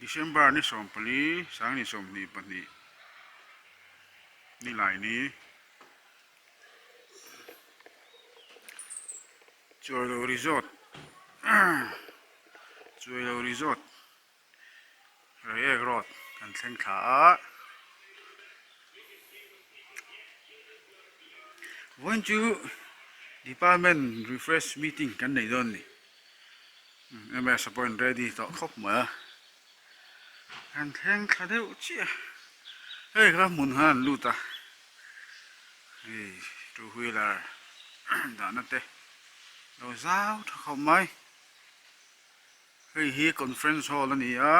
December ni 14 sangni 22 ni lai ni Chuailo Resort Chuailo Resort Reiek Road kan thleng thla a vawiin chu Department refresh meeting kan nei dawn a ni ms a pawhin ready tawh khawp mai a kan thleng thla deuh chiah a hei kha hmun khan an lut a hei two wheeler dahna te lo zau tha khawp mai. Hei hi conference hall a ni a.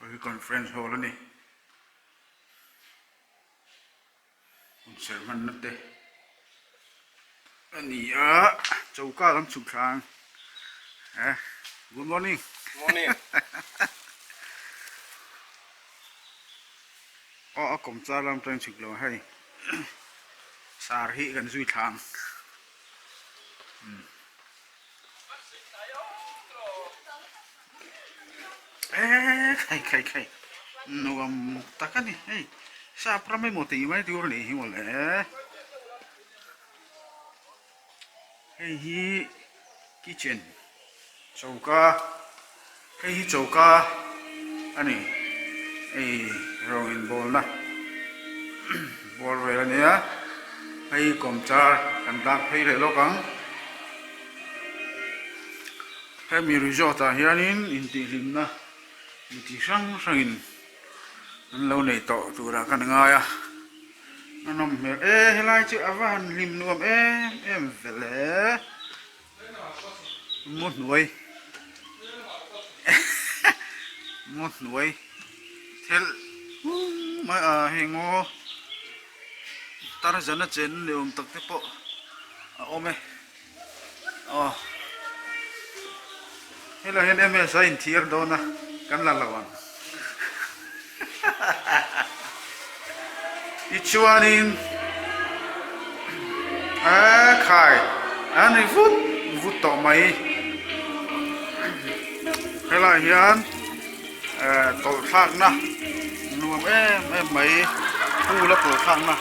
Hei hi conference hall a ni. Hunserh hmanna te a ni a choka lam chhuk thla ang eh good morning. Morning. Aw a kawm char lam tang chhuk lo hei sar hi kan zui thla ang eee khai khai khai nuam tak a ni hei sap ram emaw tih mai tur a nih hi mawle hei hi kitchen choka hei hi choka a ni hei rawng inbawlna bawr vel a nia hei kawmchar kan dak phei leh lawk ang hemi resort ah hianin intihhlimna mi chi hrang hrangin an lo nei tawh turah kan ngai a. A nawm hmel e helai chu a va han hlim nuam em em ve le ngaw hnuai ngaw hnuai thelh hung mai a hei ngaw tarzan a chen ni awm tak te pawh a awm e aw helai hian ms a inthiar dawn a kan la lo ang tichuanin eee khai a ni vut vut tawh mai helai hian eh tawlh thlakna nuam em em mai pool a tawlh thlakna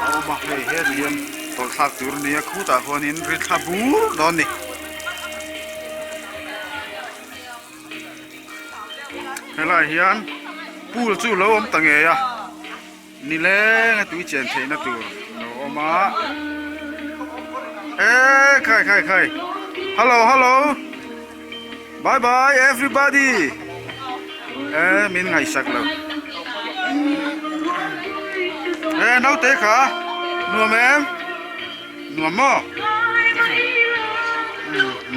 a awm a hei heti hian tawlh thlak tur a ni a khutah khuanin ri thla bur dawn a ni. Helaiah hian pool chu lo awm ta ngei a nileng a tui chen theihna tur a lo awm a eee khai khai khai hello hello bye bye everybody eee min ngaihsak lo eee naute kha nuam em. Nuam maw?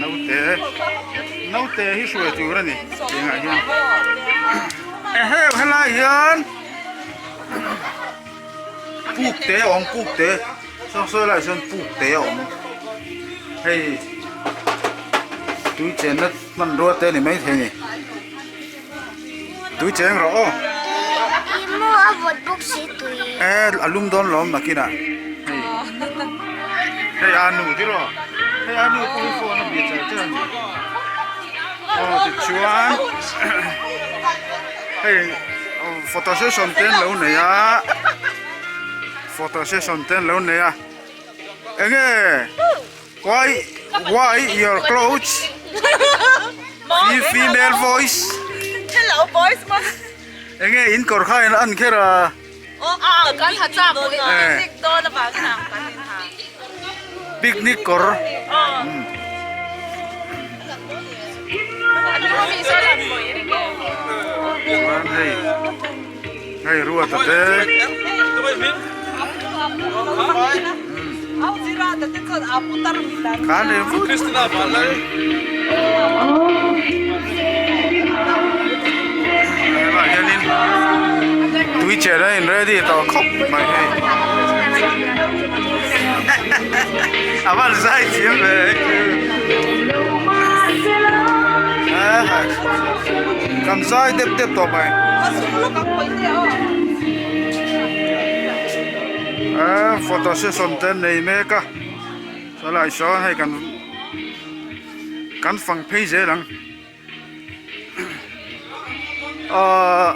Naute naute hi hruai tur a ni tiangah hian eheu helai hian puk te a awm puk te saw sawi laiah sawn puk te a awm hei tui chenna hmanrua te a ni maithei a ni tui cheng rawh aw. E a lum dawn lawm nakinah. Hei hei a nu tiraw hei a nu pawh hi phone a bia char char a ni aw tichuan hei photo session te an lo nei a photo session te an lo nei a enge why why your clothes female voice hello boys enge in kawr kha in an kher a. Picnic kawr chuan hei hei ruata te khan ri vut mai hengah hianin tui chen a in ready tawh khawp mai hei a van zai thiam ve kan zai dep dep tawh mai. Eee photo session te an nei mek a sawlai sawn hei kan kan fang phei zel ang ahh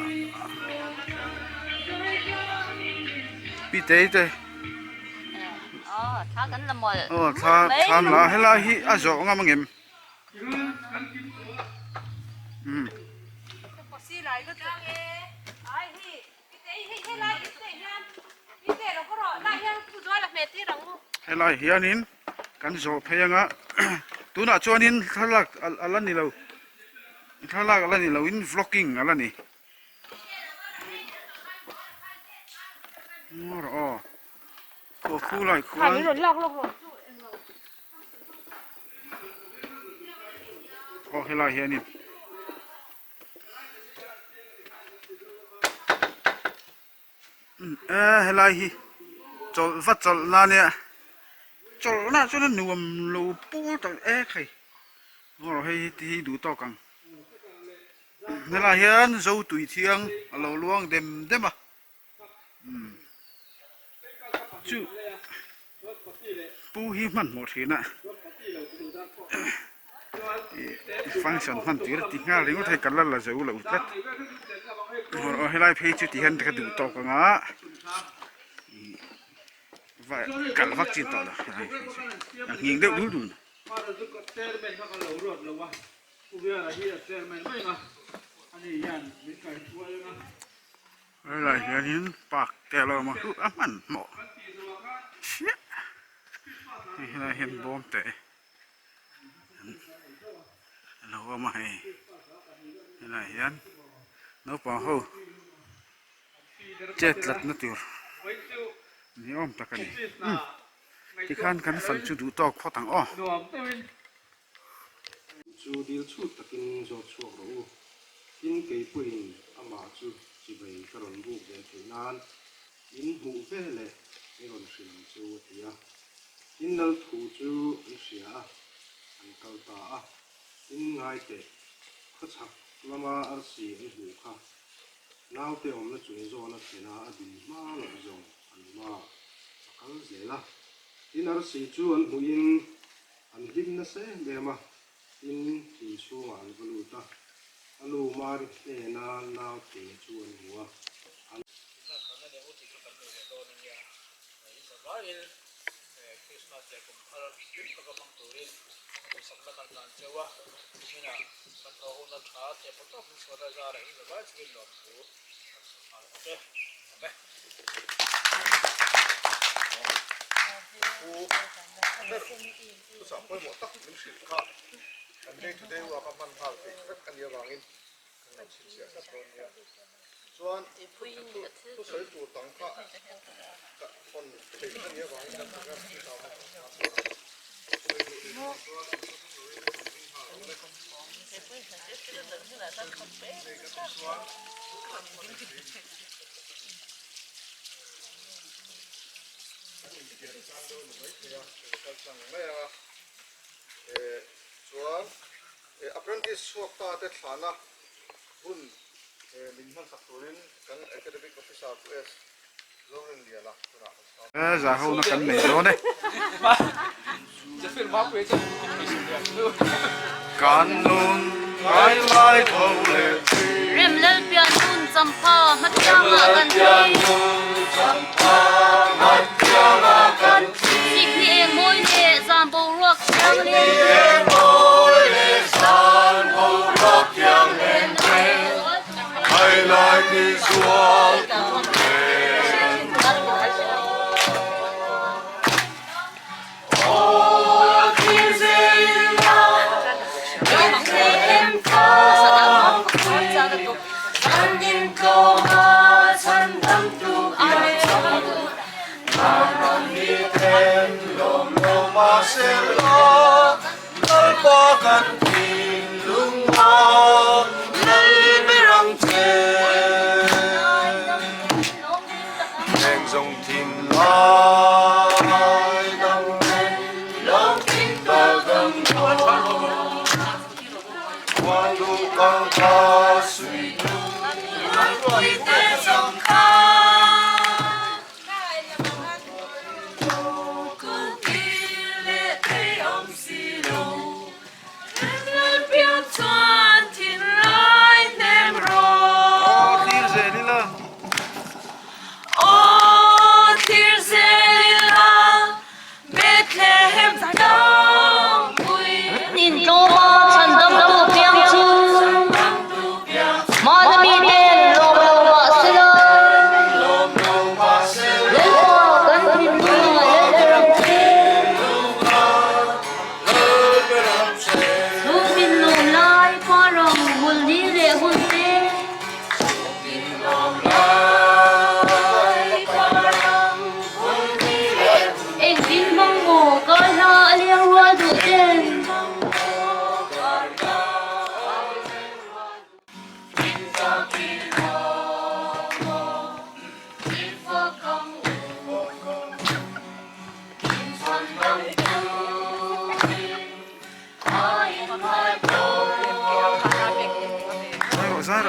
pitei te aw thla thla an la a helai hi a zawh ngam angem. Helai hianin kan zawh phei anga tunah chuanin thlalak a la ni lo thlalak a la ni lo in vlogging a la ni aw aw khulai khuan. Aw helai hianin e helai hi chawlh va chawlh na ania chawlh na chuan a nuam lo pawl tak e khai aw hei hi ti hi duh tawk ang helai hian zo tui thiang a lo luang dem dem a. Chu pu hi hmanhmawh thin a ih function hman tir a ti nghal ringawt hei ka la la zo lo tlat aw helai phei chu ti hian ka duh tawk ang a ih va kalh vak chin tawh lo helai phei chu a nghing deuh dul dul. Helai hianin park te a lo awm a huh a hmanhmawh chiah hei helai hian bawm te a lo awm a hei helai hian naupang ho chet tlatna tur ni awm tak a ni umm tikhan kan fan chu duh tawk phawt ang aw. Chu dil chhut takin zawt chhuak rawh u. Tin, kei pawhin amah chu chivei ka rawn buk ve theih nan in hmuh ve leh i rawn hrilh ang che u a ti a. Tin, lal thu chu an hria a, an kal ta a. Tin, ngai teh, khawchhak lama arsi an hmuh kha naute awmna chung zawna thlena a din hma loh zawng an awm a, a kal zel a. Tin, arsi chu an hmuhin An hlim nasa em em a, tin inchhungah an va lut a, a nu Mari hnena naute chu an hmu a, an. Tuna kalna leh u tih kha kan nei leh dawn a nia, in zavaiin Krismas leh kum thar hlim taka hmang turin duhsakna kan hlan cheu a, kuminah kan thawh hunna tha theh pawh tawp min chhuahna zarah in zavai chungin lawmthu kan sawi nghal bawk e. Amen. Thuchah pawimawh tak min hrilh kha kan day to day work a hman nghal theih vek a nih avangin kan lo chhinchhiah tlat dawn nia. Chuan thusawi tur dang kha ka hawn theih a nih avangin kan program chu chau hmasa nghal a. Sawi duh ni chuang chuan an thu thung loin kan ring nghal awm e. Nei kan awm chuan hawn theih. Kan inpian tan dawn ni maithei a, kan kal tlang mai ang a. Eh, chuan eh apprentice chhuak ta te thlahna hun eh min hmansak turin kan academic officer Pu S. Zorinliana tunah kan chhang. Eh, za ho na kan nei dawn e. Kan nun kai lai tho leh thin. Rem Lalpian nun champha hmatianga kan thi. Sikni eng mawi leh zan boruak thiang len.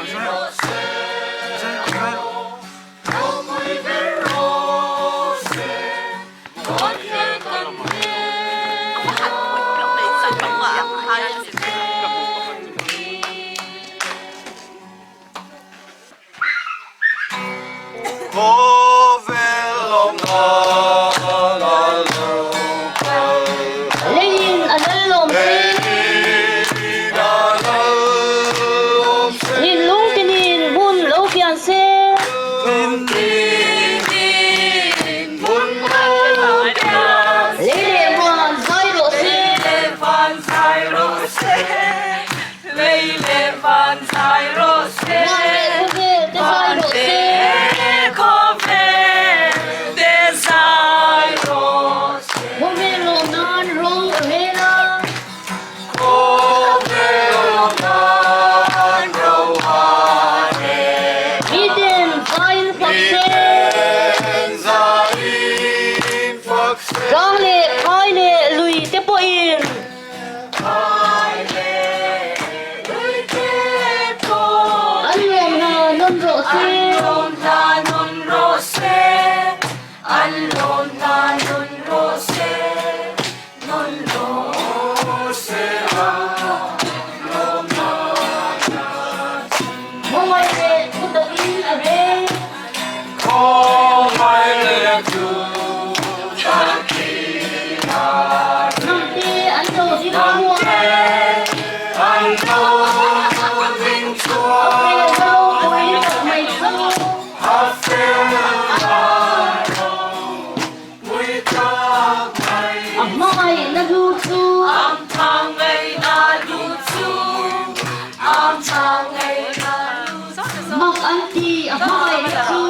rawh zai rawh zai rawh zai rawh. Leiin a lal lawm se. Thinlung tinin hmun lo kian se. Lei leh van zai rawh se. Lei leh van zai rawh se. Van leh khawvel te zai rawh se. Khawvel te zai rawh se. Khawvel lawm nan ro a rel a. Khawvel lawm nan ro a rel. Miten zaiin fak se. Miten zaiin fak se. Tlang leh phai leh lui te pawhin. An lawm hna nawn rawh se. Khawngaih leh thu takin a reng. Hnamte an lo ding chhuak. A fel lo pui tak mai chu. A hmangaihna hlu chu. Mak an ti a hmangaihna chu.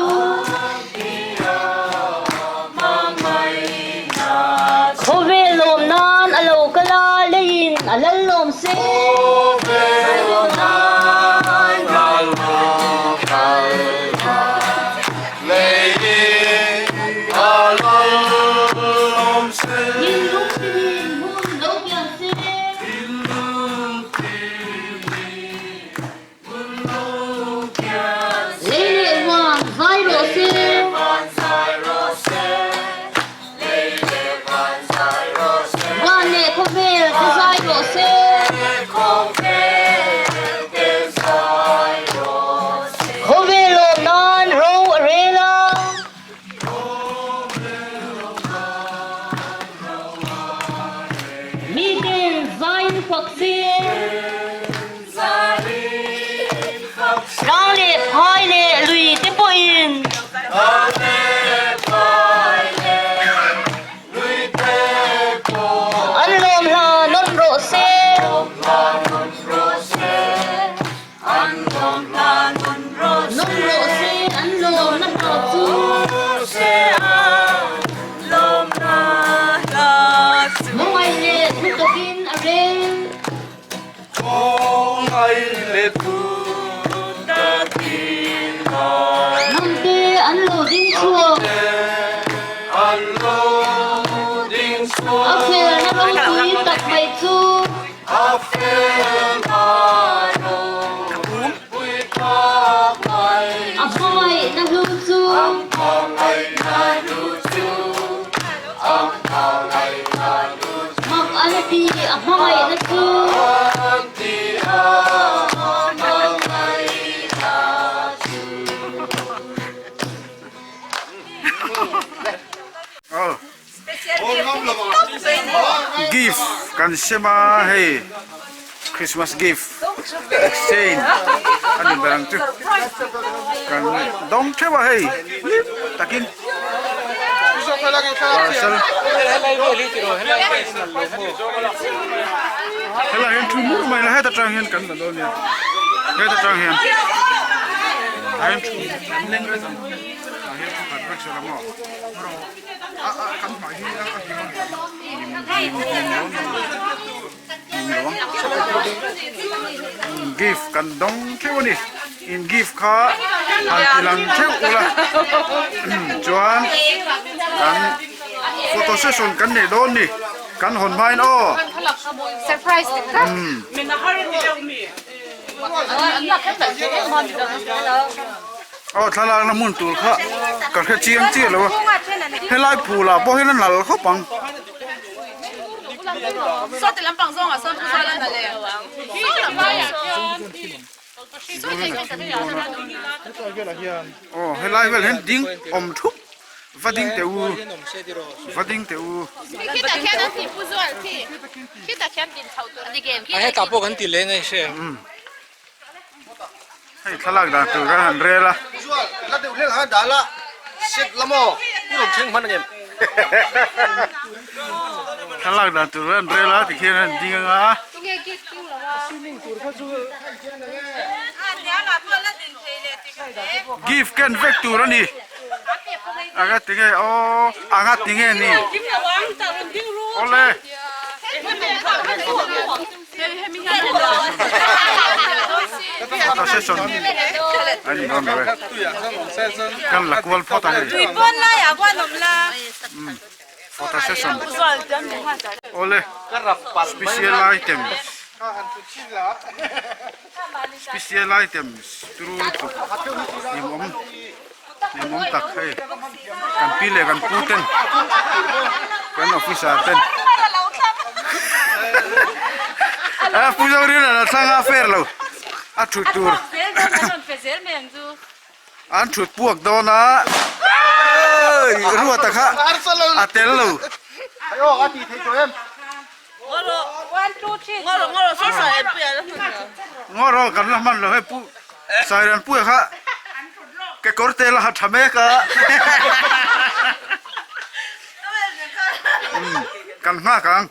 Khawvel lawm nan a lo kal a, leiin a lal lawm se. Thinlung tinin hmun lo pian se. Lei leh van zai rawh se. Van leh khawvel te zai rawh se. Khawvel lawm nan ro a rel a. Miten zaiin fak se. Tlang leh phai leh lui te pawhin. An lawm hla nawn rawh se. Nawn rawh se an lawmna hla chu. Hmangaih leh thu takin a rel. Hnamte an lo ding chhuak. A felna ropui tak mai chu. A hmangaihna hlu chu. Mak an ti a hmangaihna chu. Gift kan sem a hei Christmas gift exchange a ni ber ang chu kan dawng theuh a hei hlim takin parcel helai hian thu mur mai la heta tang hian kan la dawn nia heta tang hian tah hian thu an leng vek ang tah hian thu khat vek se la maw. Gift kan dawng theuh a ni in gift kha han ti lang theuh ula chuan kan photo session kan neih dawn ni kan hawn hmain aw. Aw thlalakna hmun tur kha ka hre chiang chiah lo a helai phul ah pawh hian a nal khawp ang. Aw helai vel hian ding awm thup va ding teh u va ding teh u. Hei thlalak dan tur kan han rel a. Thlalak dan tur kan han rel a tikhian an ding anga. Gift ken vek tur a ni. Anga tinge aw anga tinge ni. Awle. Photo session a ni dawn lo e. Kan la kual phawt ang hei. Photo session. Awle special items. Special items turu lutuk hlimawm hlimawm tak hei kan pi leh kan pu ten kan officer ten a pu Zorina a thlang a fair lo a thut tur an thut puak dawn a ruata kha a tel lo. Ngaw rawh kan la hman lo hei pu Sairan puia kha kekawr te la ha tha mek a kan nghak ang.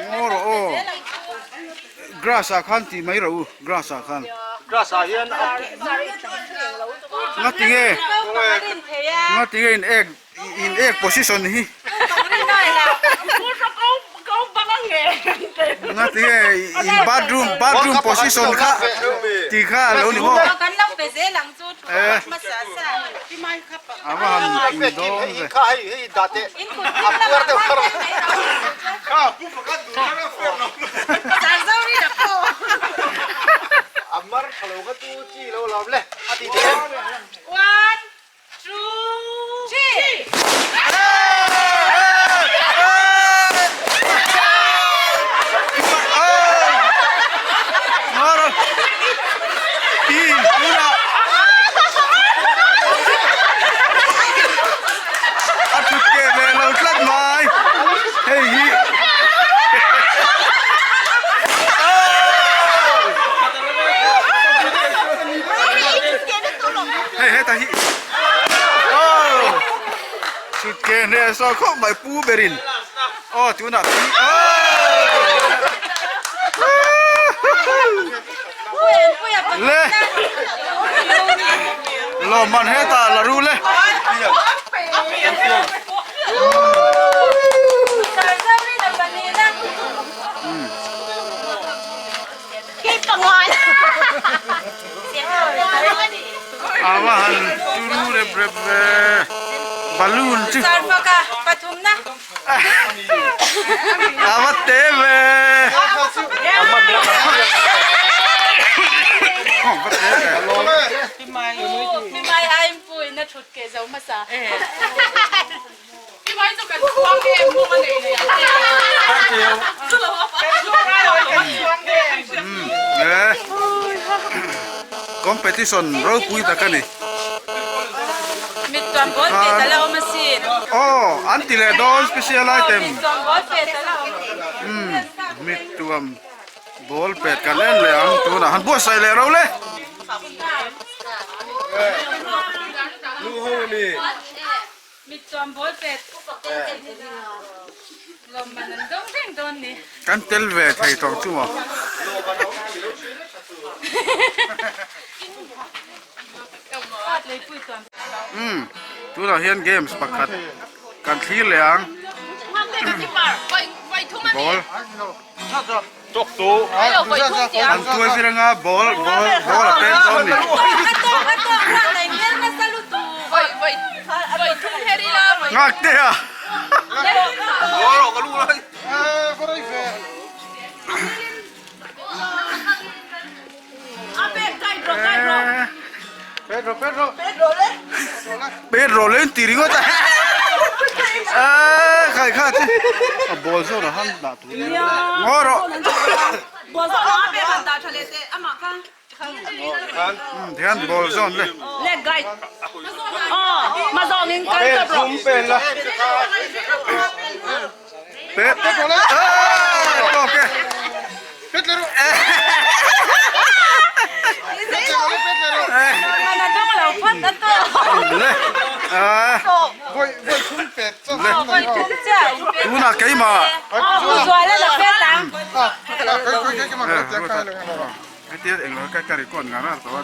Ngaw rawh aw grass ah khan tih mai rawh u grass ah khan grass ah hian a nga tinge nga tinge in ek in ek position hi nga tinge in bathroom bathroom position kha tih kha alo ni maw eh a va han pui dawn ve. A thut keh ve lo tlat mai hei hi hei heta hi aw thut keh hneh saw khawp mai pu berin aw tunah pi Le lawmman hetah la ru le. A va han turu rep rep ve balloon chu. A va te ve. Competition ropui tak a ni. Aw an ti leh dawn special item umm mit tuam ball pet kan en leh ang tunah han buatsaih leh ro le. Kan tel ve thei tawng chu maw. Umm tunah hian games pakhat kan thlir leh ang ball an tuai vir anga ball ball ball a pek dawn a ni. Ngak te a. Pedro le in ti ringawt a. A khai kha chu a ball zawn a han dah tur nia. Ngaw rawh. Tihian ball zawn le. Pe Pedro le. Tawk e. Tunah keimah hetia englo ka ka record ngar ngar tawh a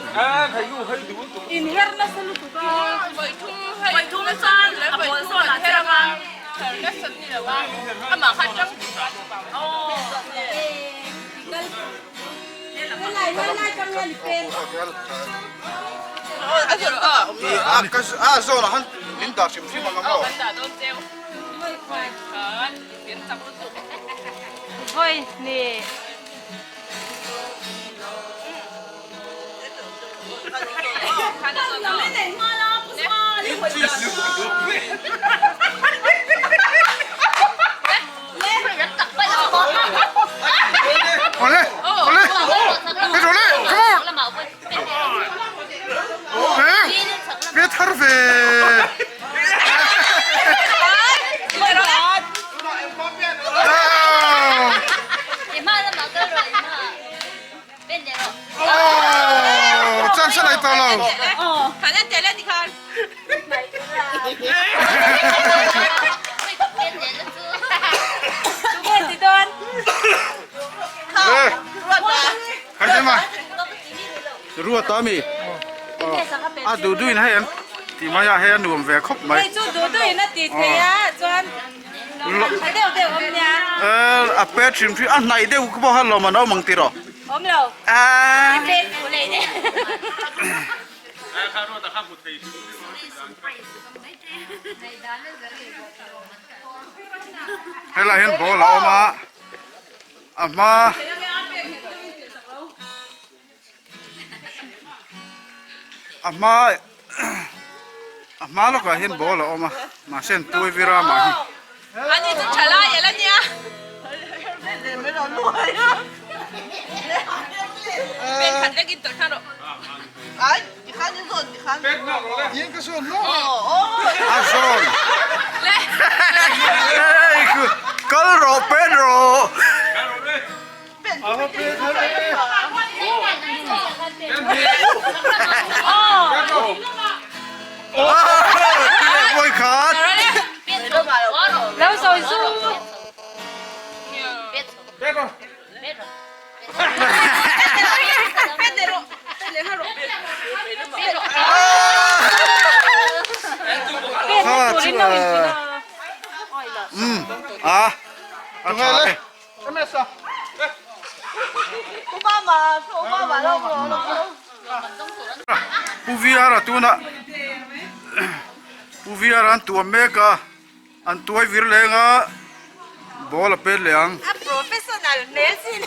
Awle awle Pedro le come on Pe thar ve Oh chance a nei tawh lo. Ruat a mi a duh duh in hei an ti mai a hei a nuam ve khawp mai. Hei chu duh duh in a ti thei a chuan tha deuh deuh awm nia. A pet hrim hrim a hnaih deuh pawh kha lawm an awm ang tiraw. Awm lo. A. Pet fuh leh deuh. Helai hian ball a awm a a hma a hma a hma lawkah hian ball a awm a mahse an tuai vir a amah hi. A zawn kal rawh Pedro. Vawikhat. A tha e. Pu VR a tuna Pu VR an tuam mek a an tuai vir leng a ball a pet leh ang. A professional hmel sin.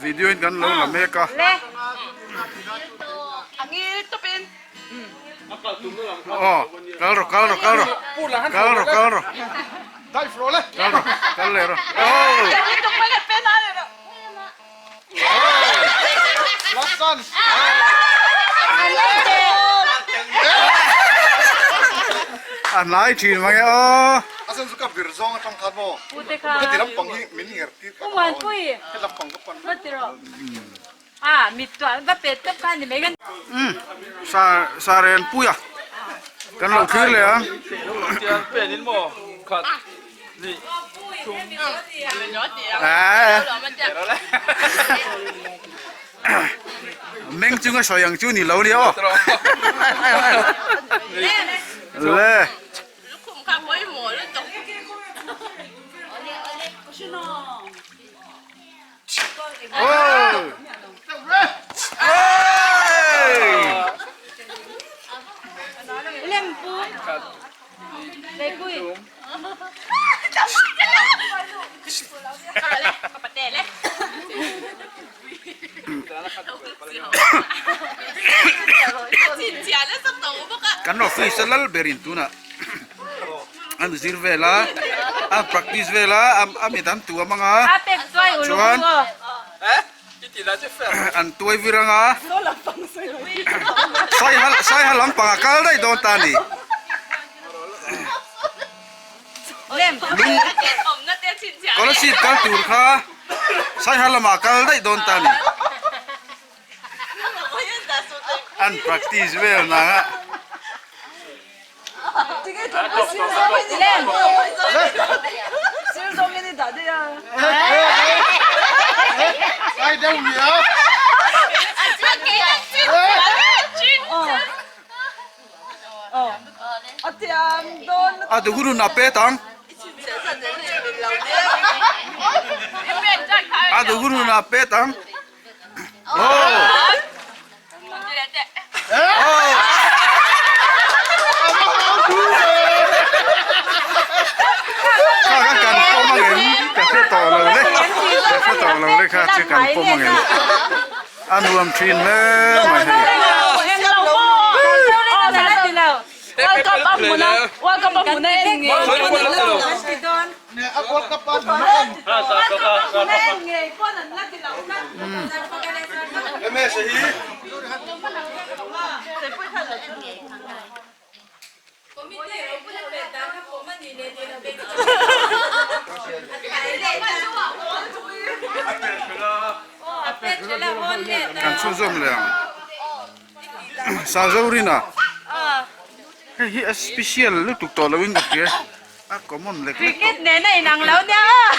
Video in kan lo la mek a. Aw kal rawh kal rawh kal rawh kal rawh kal rawh kal rawh kal leh rawh aw. A hnai thin mange aw. Sa sa ren pui a kan lo thlir leh ang. Meng chunga sawi ang chu ni lo nia aw. Le. Oh! Lem pu. Leipui. Kan office a lal berin tunah an zir vel a, an practice vel a, a mit an tuam ang a, chuan an tuai vir ang a, saiha lampang a kal daih dawn ta a ni. Lung Kolasib kal tur kha Saiha lamah kal daih dawn ta a ni. An practice vel nang a. A duh hun a pet ang. A duh hun a pet ang. Kha kha kan pawm ang em ka hre tawh lo le ka hre tawh lo le kha chu kan pawm ang em a nuam thin hle mai hei. Kan chhunzawm leh ang. Sazorina hei hi a special lutuk tawh loin ka hria a common lek lek tawh. Cricket nen a inang lo nia aw.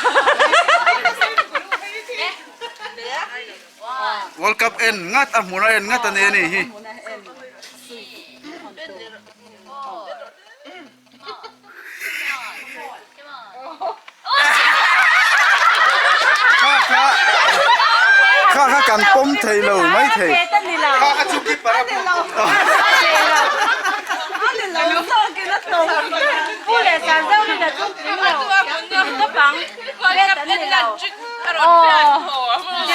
World Cup en ngat a hmun a en ngat a ni a ni hi. Kha kha kha kha kan pawm thei lo mai thei.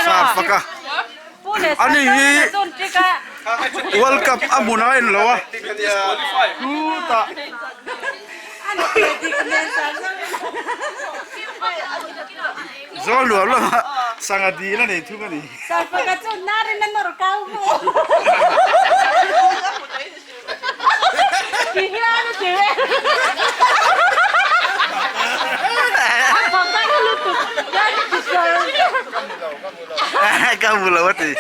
Sar fak a ani hi World Cup a hmun a en lo a chutah zawl nuam lamah sangha dil a nei thung a ni. Ka hmu lo a ti.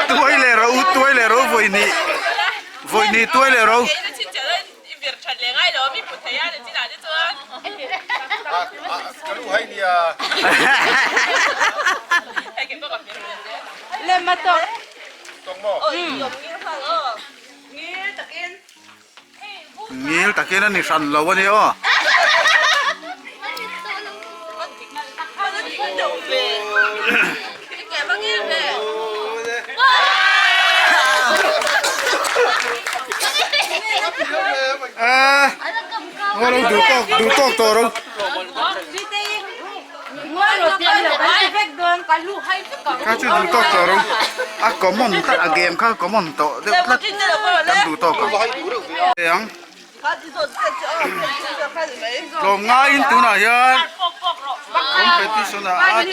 Tuai leh ro, tuai leh ro vawi hnih, vawi hnih tuai leh ro. Ngil takin a ni hran lo a ni aw. Ngaw lo duh tawk duh tawk tawh ro. Kha chu duh tawk tawh ro. A common tak a game kha common tawh deuh tlat kan duh tawk ang. Ang tlawm ngaiin tunah hian competition ah a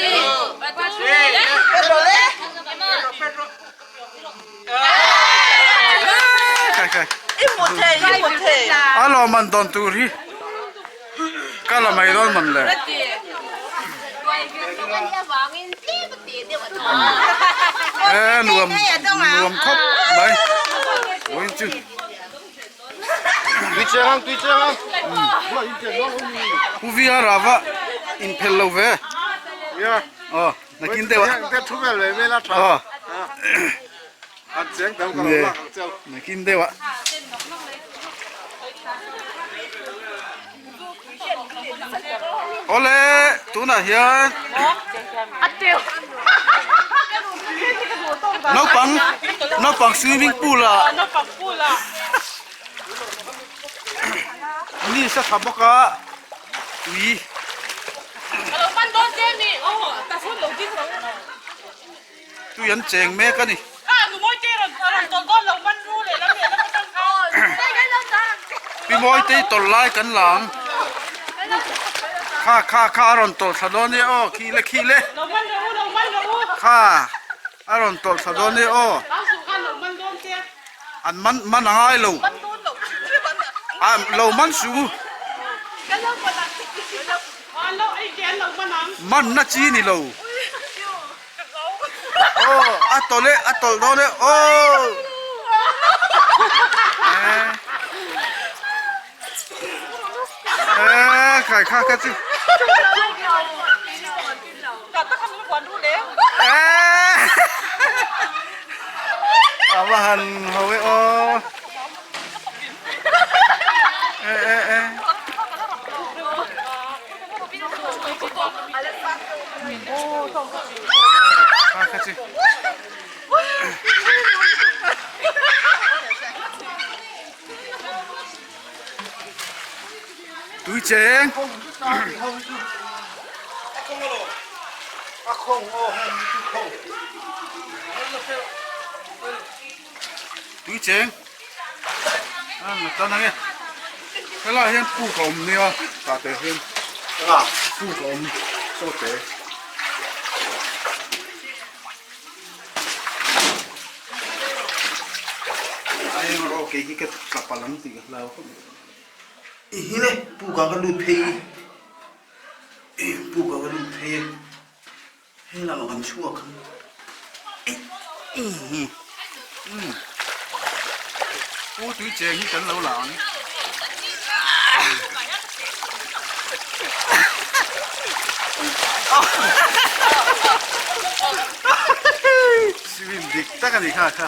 A lawmman dawn tur hi ka la mai dawn man le. E nuam nuam khawp mai vawiin chu. Pu Via Rava inphel lo ve. Aw. Nakin deuh a. Aw. Nakin deuh a. Awle tunah hian naupang naupang swimming pool ah ni sa tha bawk a tui tui an cheng mek a ni. Pi Mawitei tawlh lai kan la ang. Kha kha kha a rawn tawlh thla dawn e aw khi le khi le. Kha a rawn tawlh thla dawn e aw. An man man a ngai lo. A lo man su. Man na chi ni lo. Aw a tawlh e a tawlh dawn e aw eh khai kha kha chu eh a va han ho e aw eh eh eh. Tui cheng Tui cheng a la tan ang e helaiah hian puk a awm nia tah te hian puk a awm saw te. Eng rawh kei hi ka tla palh ang tih ka hlau khawp mai. I hi le puk ah ka lut phei i puk ah ka lut phei e. He lamah kan chhuak ang umm pu tui cheng hi kan lo la ang swim dik tak a ni kha kha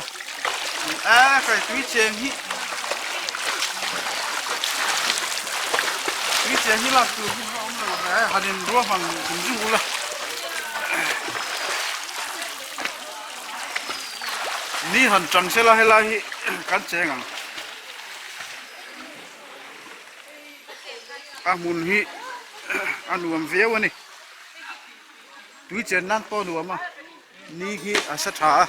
a kai tui cheng hi tui cheng hi lak tur hi a awm lo hle han in ruahman zung zung ula. Ni han tang sela helai hi kan cheng ang a hmun hi a nuam viau a ni tui chen nan pawh a nuam a ni hi a sa tha a.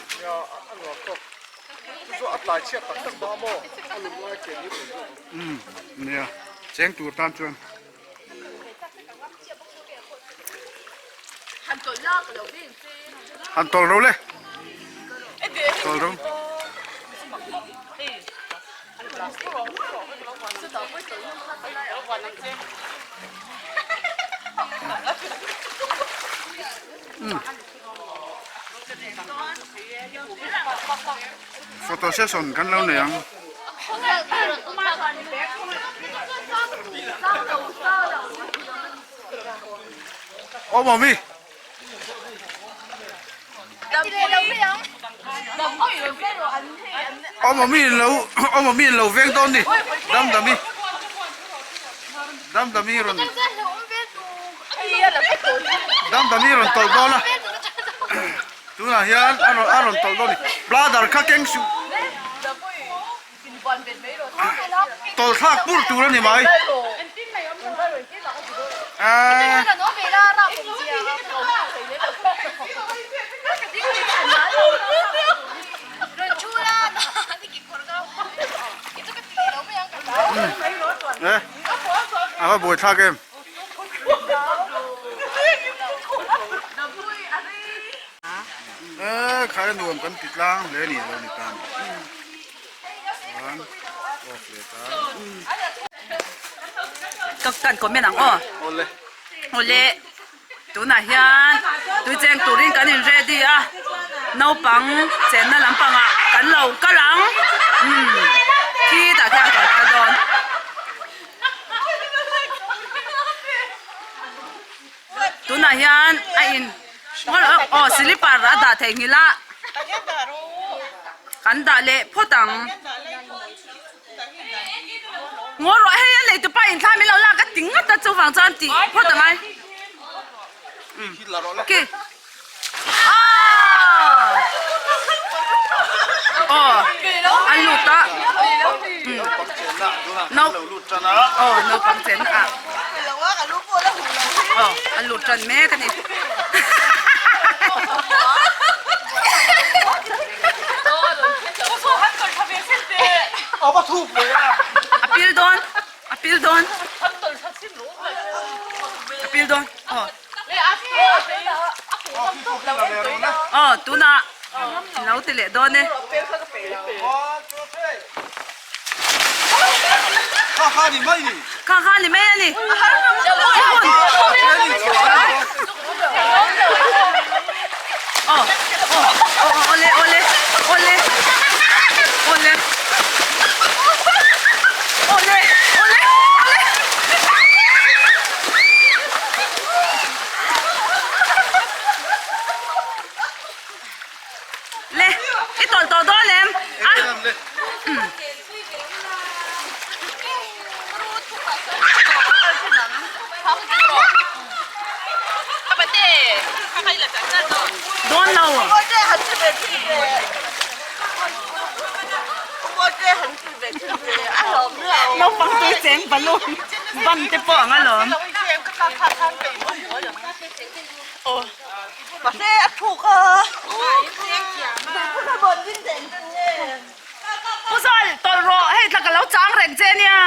Umm nia cheng tur tan chuan. Han tawlh ro le tawlh ro. Photo session kan lo nei ang. Aw mami. Aw mami in lo aw mami in lo veng dawn ni dam dami dam dami rawn dam dami rawn tawlh dawn a. Tunah hian a rawn a rawn tawlh dawn a ni. Bladder kha keng suh. Tawlh thlak pur tur a ni mai. Aaa. Eh a va buai thlak em. E khai nuam kan ti tlang hle ni lo ni ta ni chuan off leh ta. Ka kan comment ang aw. Awle. Awle tunah hian tui cheng turin kan in ready a naupang chenna lampangah kan lo kal ang umm khi tah khian kan kal dawn. Tunah hian a in aw slipper a dah theih nghilh a kan dah leh phawt ang ngaw rawh hei a nei tupa in thla min lo lak a ti ngawt a chuvang chuan tih phawt angai. Khi. Aw! Aw, an lut a. Nau aw naupang chenna ah. Aw, an lut tan mek a ni. A pil dawn, a pil dawn. A pil dawn, aw. Aw, tunah lo ti leh dawn e. Kha kha ni mai ni. Kha kha ni mai a ni. Aw, aw, aw, awle, awle, awle, awle. Awle, awle, awle. Le, i tawlh tawh dawn em? A. Dawn lo. Naupang tui cheng balloon ban te pawh ang alawm. Pu Zal, tawlh rawh, hei tla ka lo chang reng che nia.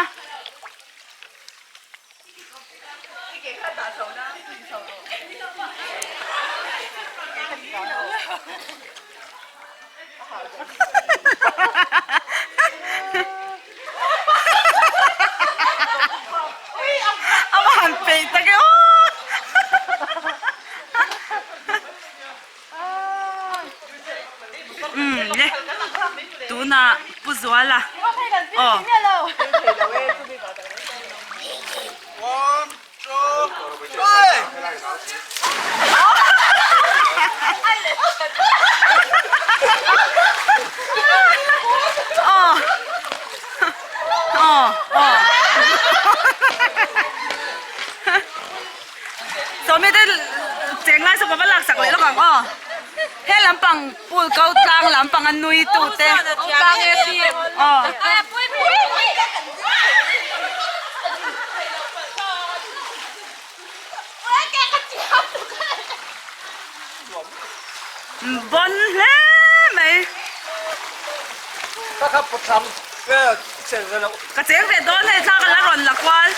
A va han peih tak e aw. Umm le tunah Pu Zuala aw. Sawmi te cheng lai saw ka va lak sak leh lawk ang aw. He lampang pool ko tlang lampang a nui tu te. Aw. Bon hle mai. Ka cheng ve dawn hei thla ka la rawn la kual.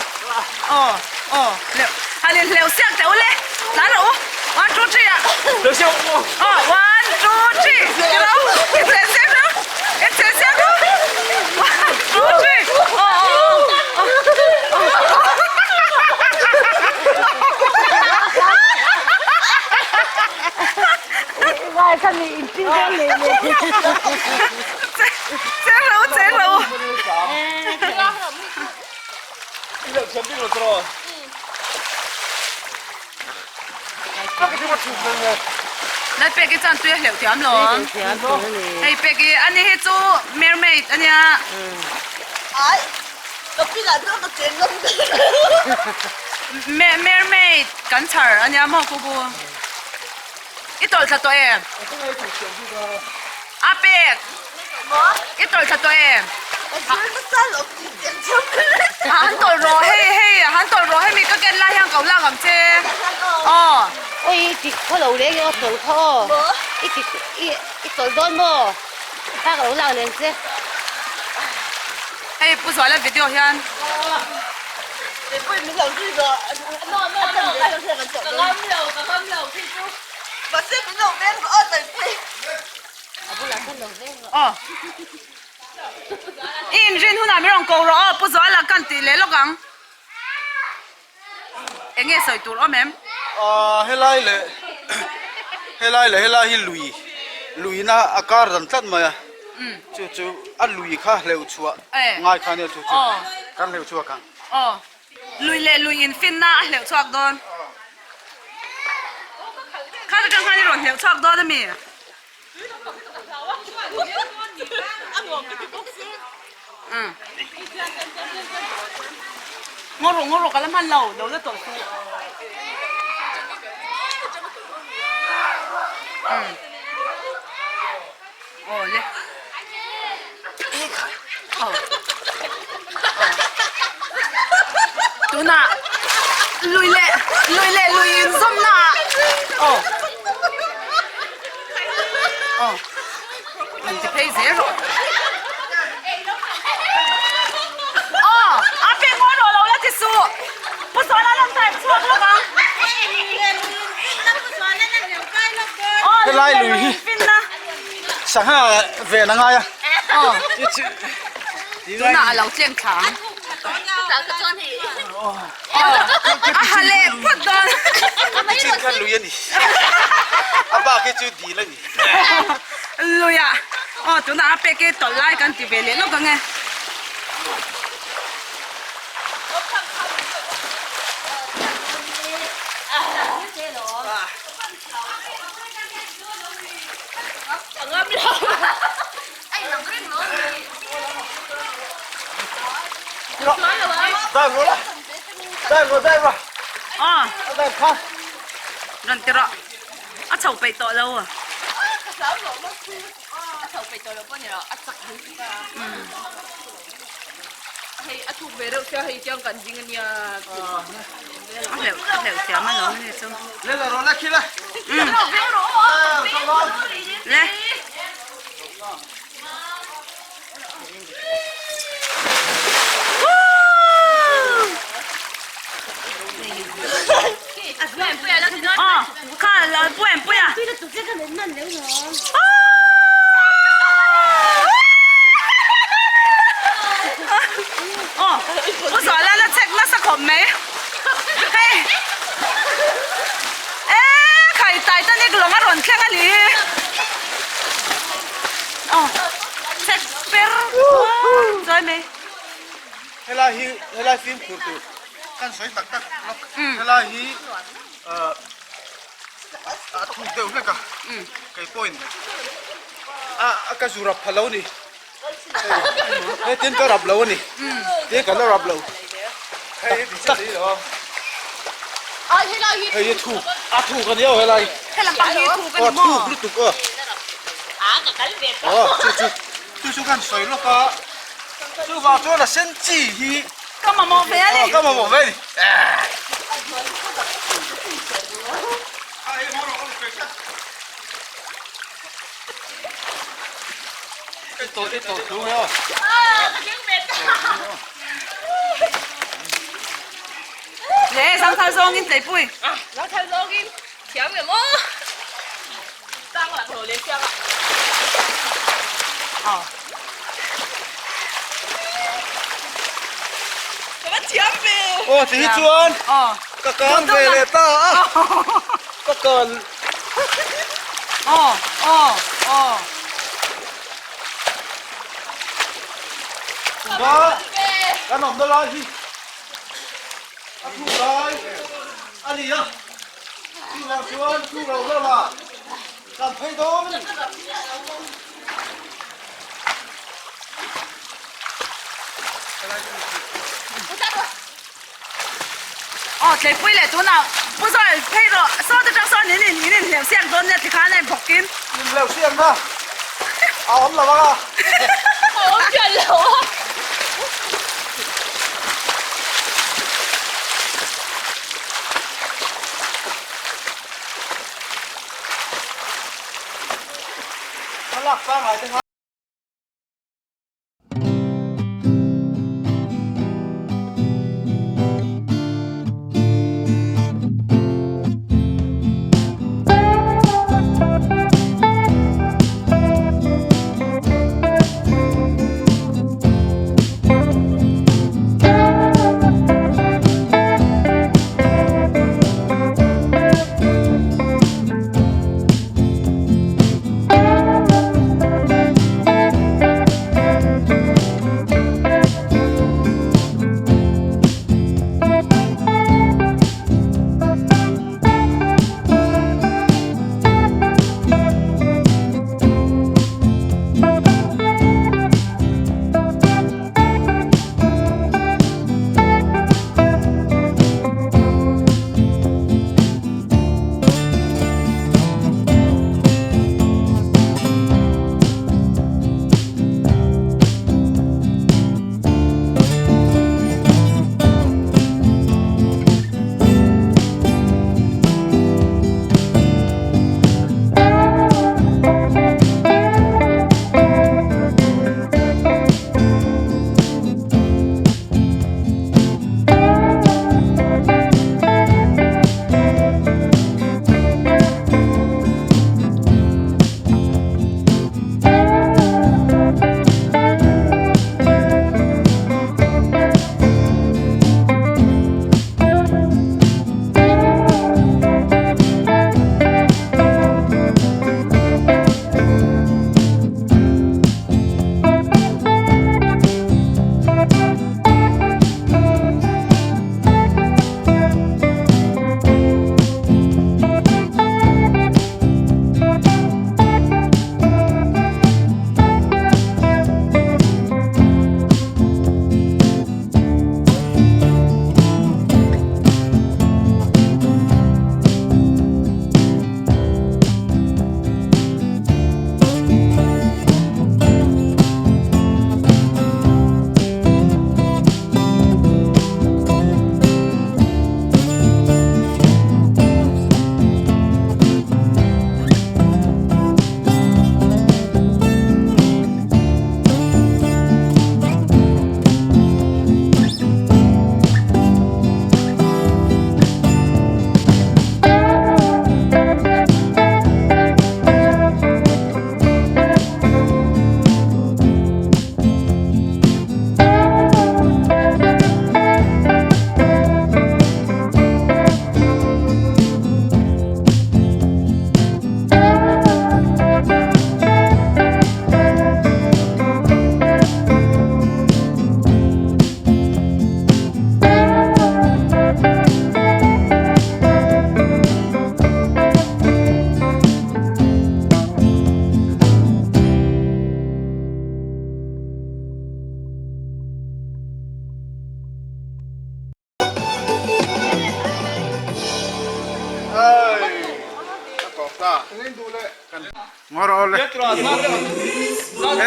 Aw aw hleuh han in hleuh siak teh u le. Tlan rawh u. One two three ah. Aw one two three. I lo i cheh siak rawh. I cheh siak rawh. One two three. Aw aw aw. Cheng lo cheng lo. Lai pek hi chuan tui a hleuh thiam lo ang. Hei pek hi ani hi chu mermaid ania. Mermaid kan chhar ania maw kuku. I tawlh thla tawh em? A pek! I tawlh thla tawh em? Han tawlh rawh hei hei han tawlh rawh hemi ka ken lai hian ko lak ang che. Aw. Oi i tik khaw lo leng emaw tawlh kha aw. I tik i i tawlh dawn maw? Kha ka lo lak leng che. Hei Pu Zuala video hian. Aw. I inrin hunah min rawn ko rawh aw Pu Zuala kan tih leh lawk ang. Eng nge sawi tur awm em? Aaa helai leh helai leh helai hi lui luina a kar dan tlat mai a chu chu a lui kha hleuh chhuah ngai kha ania chu chu kan hleuh chhuak ang. Aw lui leh lui in finna a hleuh chhuak dawn. Kha atang khan i rawn hleuh chhuak dawn ami? Ngaw rawh ngaw rawh ka la hman lo lo la tawlh suh. Aw le. Aw. Tunah lui leh lui leh lui inzawmna ah aw aw rawn ti phei zel rawh. Aw a pek mawi rawh lo la ti suh. Pu Zuala lan time chhuak lawk ang. Helai lui hi sangha ven a ngai a. Tunah a lo tleng thla ang. A ha leh phawt dawn. Chin kha lui a ni. A bak hi chu dil a ni. Lui ah. Aw tunah a pek hi tawlh lai kan ti ve leh lawk ang e. Rawn ti rawh a chho peih tawh lo a. Hei a thuk ve reuh sia hei tiang kan ding ania. A hleuh a hleuh thiam a lo ni chu. Le la rawh la khi la. Le. Aw kha la puem puia. Aw Pu Zuala la check nasa khawp mai hei e khai Titanic lawng a rawn thleng a ni aw check per chuai mai. Helai hi helai fimkhur tur kan sawi tak tak lawk helai hi ah. A thuk deuh hlek a, kei pawhin a ka zu rap pha lo ni. Hei tin ka rap lo a ni, tin ka la rap lo. Hei tak hei hi thuk a thuk a ni aw helai. He lampang hi thuk a ni maw? Aw thuk lutuk aw. Aw chu chu chu chu kan sawi lawk a, chuvang chuan a sen chi hi. Ka mamawh ve a ni. Aw ka mamawh ve a ni. Le zangthal zawngin tleipui. Zangthal zawngin thiam em aw. Tang lah tho leh siang a. Aw. Ka va thiam ve. Aw ti hi chuan Aw. ka kang ve leh ta a. Ka kan. Aw aw aw. Tuna kan awmna lai hi a thu lai a ni a. Chuvang chuan thu ro lamah kan phei dawn a ni. Aw tleipui leh tunah Pu Zawi phei rawh saw te tang sawn in in in inhleuh siak dawn nia tikhan a inbawk in. Inhleuh siak na a awm lo ang a. A awm pian lo a. Thlalak pangngai te kha. ta. Ngaw rawh le.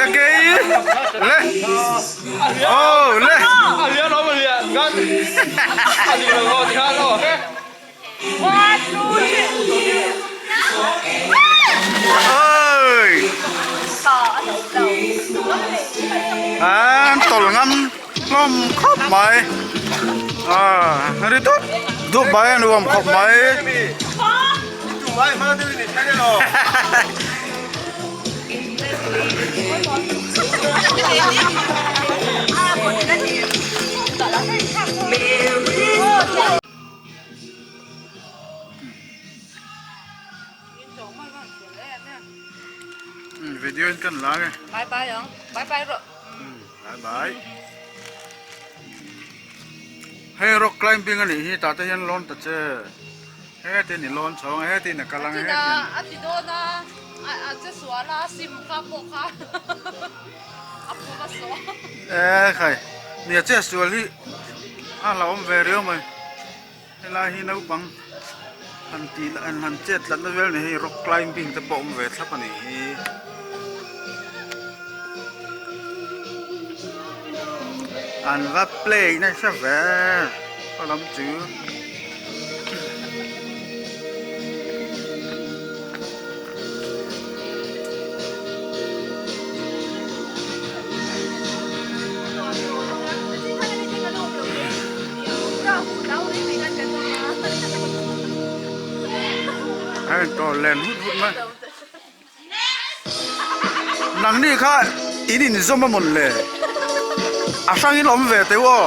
Eke le. Oh le. Ơi. An tawlh ngam hlawm khawp mai. A ri dup dup mai a nuam khawp mai. Video in kan la nge. Bye bye ang. Bye bye rawh. Bye bye. Hei rock climbing a nih hi tah te hian lawn ta che. Hetin i lawn chho ang hetin a kal ang hetin. A ti dawn a a che sual a sim kha pawh kha a pum a saw. E khai nia che sual hi a hlauhawm ve riau mai. Helai hi naupang han tih an han chet tlatna vel ni hei rock climbing te pawh awm ve thlap a nih hi. An va play nasa ve a lam chu. A in tawh len hut hut mai nangni kha in inzawm a mawn le a hrangin awm ve teuh aw.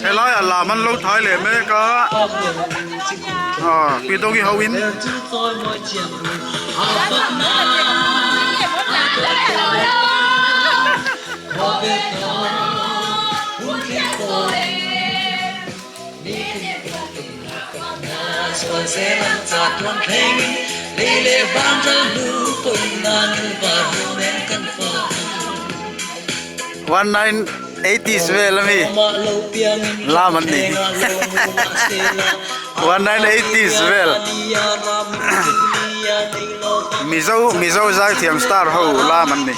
Helai ah lam an lo thai leh mek a pi dawng i ho in. 1980s vel ami lam an nih hi 1980s vel mizo mizo zaithiam star ho lam an ni.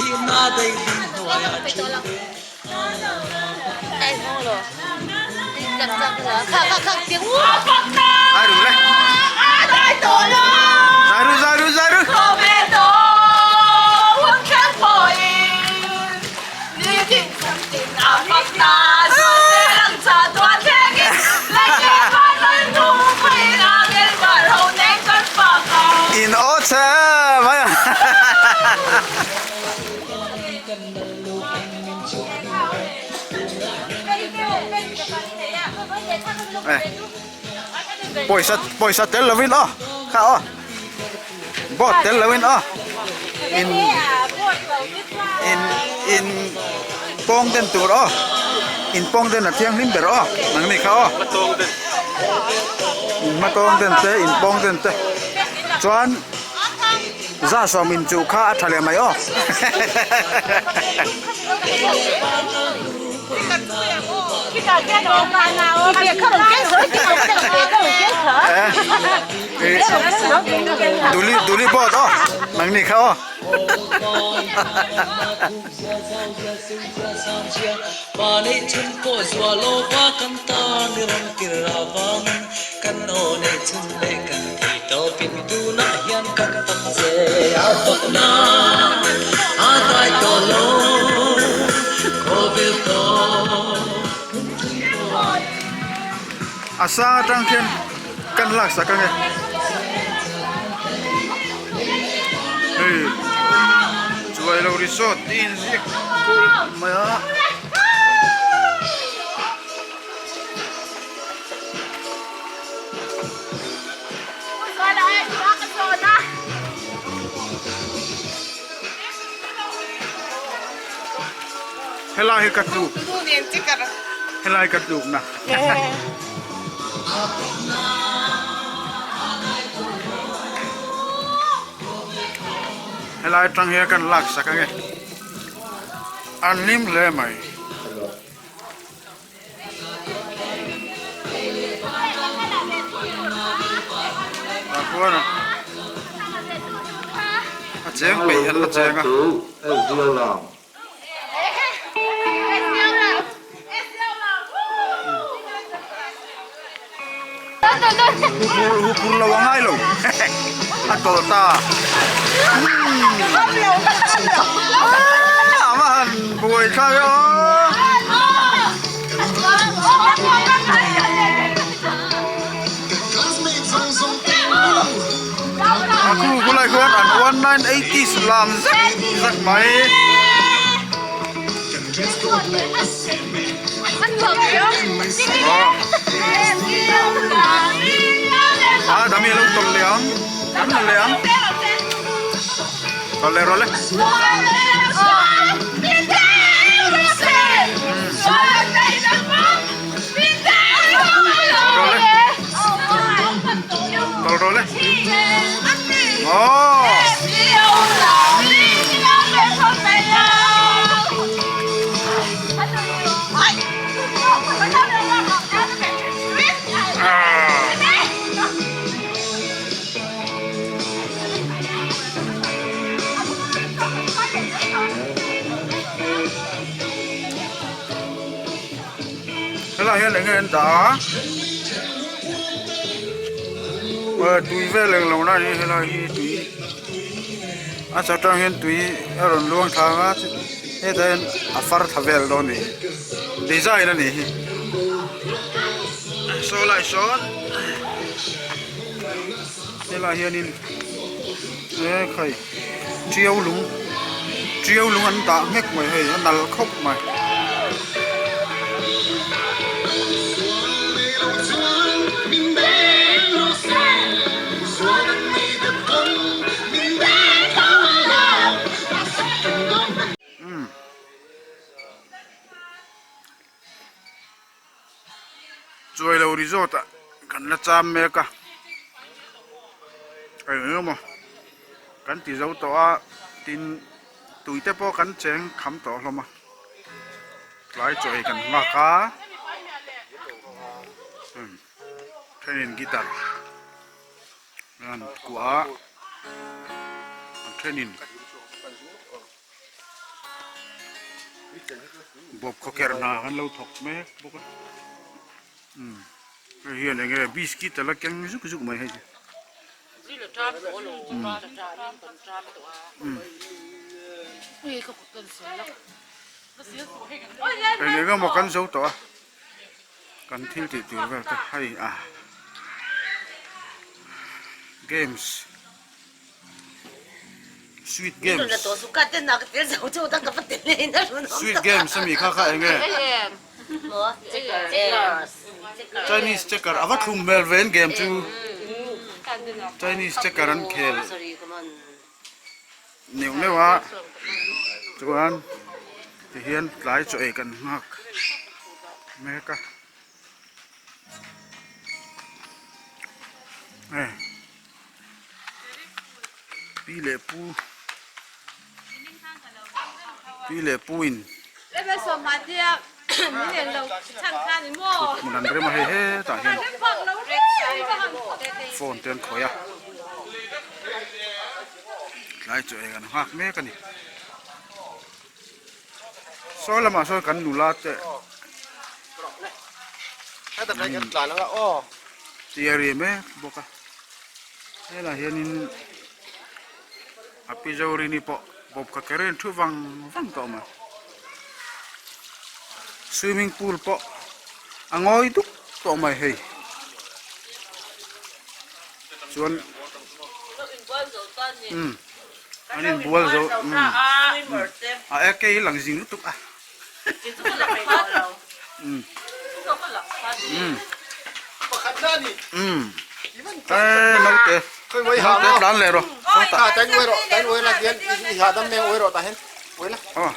In aw che mai a. Pawisa pawisa tel lovin aw kha aw boat tel lovin aw in in in pawng den tur aw in pawng den a thianghlim ber aw nangni kha aw in hmatawng den te in pawng den te chuan. Za sawm in chuh kha a tha leh mai aw. Duli duli boat aw nangni kha aw. A sang atang khian kan laksak ange hei chuai lo resort tih inziak mai a. Helai hi ka tluk helai ka tluk na. Helai atang hian kan lak sak ange. An hlim hle mai. Tah khuan a cheng peih an la cheng a. Huphur lo a ngai lo a tawlh ta a va han buai thlak e aw. A khu khulai khuan an 1980s lam zak zak mai. A dami lo tawlh leh ang kan la leh ang tawlh leh rawh le. Tawlh rawh le. Aww. Helai hian eng nge an dah a aw tui vel eng lo na hi helai hi tui a chak atang hian tui a rawn luang thla ang a hetah hian a far thla vel dawn a ni design a nih hi saw lai sawn helai hianin e khai tiau lung tiau lung an dah nghek mai hei a nal khawp mai. Chuailo resort ah kan la cham mek a eng eng emaw kan ti zo tawh a tin tui te pawh kan cheng kham tawh hlawm a tlai chaw ei kan nghak a thenin guitar an kuah a an thenin. Bawp khawkherh hna kan lo thawk mek bawk a umm hei hian eng nge biscuit a la keng zuk zuk mai hei chu umm eng eng emaw kan zo tawh a kan thil tih tur vel te hei a games. Sweet games Sweet games ami kha kha enge Chinese checker ava thlum hmel ve an game chu Chinese checker an khel neuh neuh a chuan tihian tlai chaw ei kan nghak mek a hei. Pi leh pu pi leh pu in thut hmun an rem a hei hetah hian phone te an khawih a tlai chu eng an nghak mek a ni sawi lamah sawn kan nula te tihari mek bawk a. Helaiah hianin a pi Zorini pawh bawp kha kher in thu vang vang tawh mai. Swimming pool pawh a ngawi dup tawh mai hei. Chuan umm an inbual zo umm a ek hi lang zing lutuk a. Umm umm e naute naute tlan leh rawh sawtah aw aw.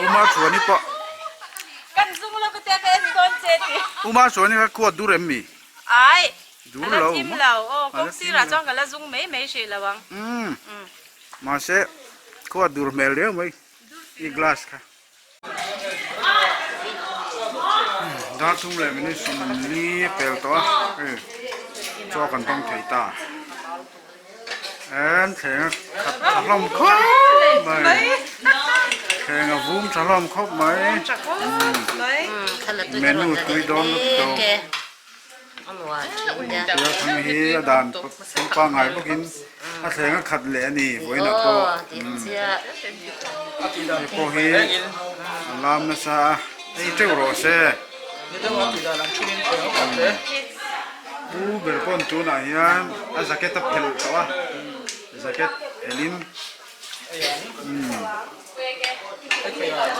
Uma chuan i pawh. Uma chuan i kha khuat dur em mi? Dur lo. Umm mahse khuat dur hmel riau mai i glass kha. Dar thum leh minute 40 pel tawh a hei chaw kan tawng thei ta en thleng a khat tha hlawm khawp mai thleng a vum tha hlawm khawp mai menu tui dawn lutuk thang hi a dan pangngai bawkin a thleng a khat leh a ni vawiinah pawh hei pawh hi a lam nasa a ei teuh rawh se pu ber pawn tunah hian a jacket a phelh tawh a jacket phelhin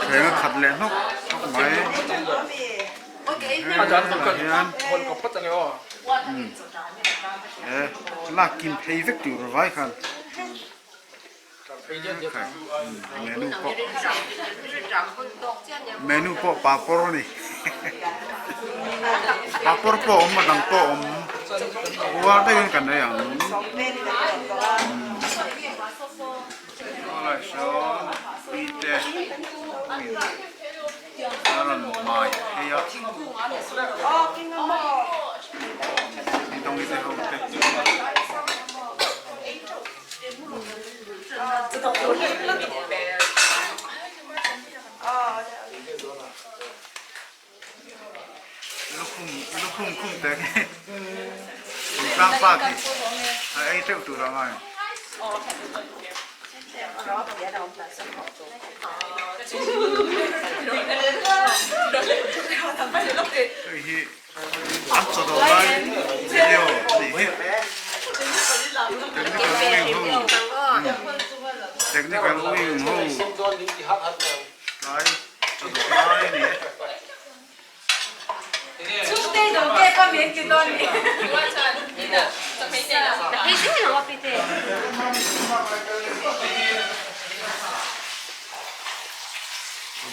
thleng a khat leh hnawk hnawk mai. Lak kim phei vek tur vai khan menu pawh menu pawh papawr a ni papawr pawh a awm a dang pawh a awm uar deuhin kan ei ang tunah sawn pi te. A rawn hmai phei a. Ni dawng te ho te. Lukhum lukhum khum te khi tlang pa khi a ei teuh tur a ngai. Hei hi an chaw dawh lai video a nih hi technical wing ho technical wing ho tlai chaw dawh lai a ni e.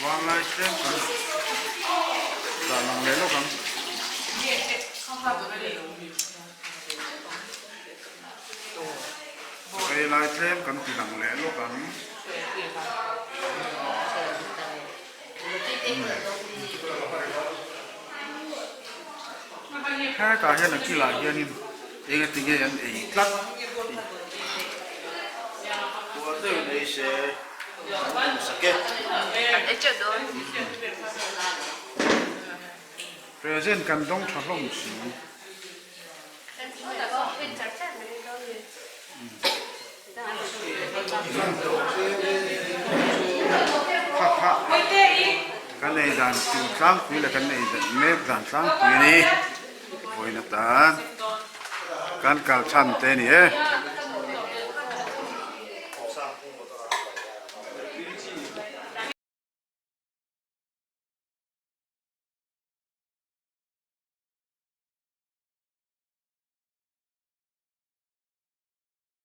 Vanglai tlem kan dah lang leh lawk ang. Ei lai tlem kan ti lang leh lawk ang. Hetah hian a kilah hianin eng ati nge an ei tlat tih puar deuhin ei se an duhsak e. Present kan dawng tha hlawm si. Kha kha kan ei dan tur tlangpui leh kan ei dan mek dan tlangpui a ni vawiin atan kan kal chhan te a ni e.